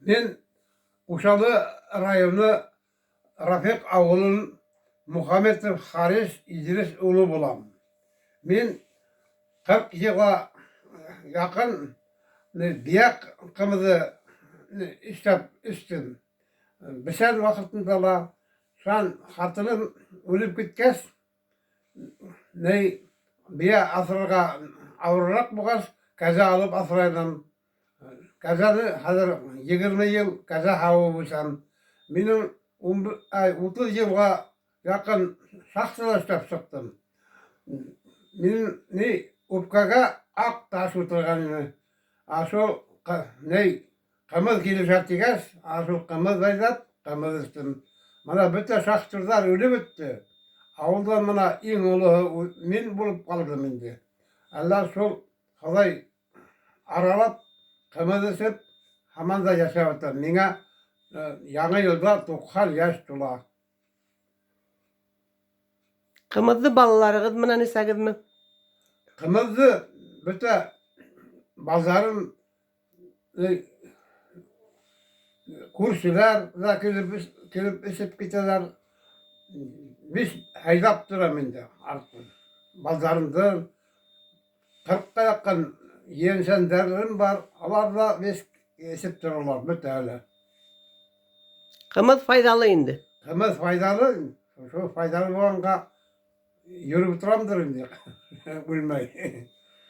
Мин Ушалы районы Рафик авылын Мухаметов Харис Идрис улы булам. Мин 40 елга якын бия кымызы эшләп эчтем. Бесән вакытында ла шан хатыным үлеп киткәч, ни бия асрарга авыррак булгач, кәҗә алып асрайдым. Кәҗәне хәзер 20 ел кәҗә һавып үсәм. Минем 30 елга якын шахтада эшләп чыктым. Минем ни үпкәгә ак таш утырган иде. А шул ни кымыз килешә дигәч, а шул кымыз әйдәп, кымыз эчтем. Менә бөтә шахтерлар үлеп бетте. Авылда менә иң олыһы мин булып калдым инде. Әллә шул Ходай аралап, кымыз эчеп, һаман да яшәп ятам. Миңа яңа елда 90 яшь тула. Кымызны балаларыгыз менән эчәгезме? Кымызны бөтә базарым күршеләр дә килеп, килеп эчеп китәләр. Биш әйдәп торам инде артын. Базарымды 40-ка якын ейәнсәндәрем бар, алар да беш эчеп торалар, бөтә әле. Кымыз файдалы инде. Кымыз файдалы, шул файдалы булганга йөреп торамдыр инде, үлмәй.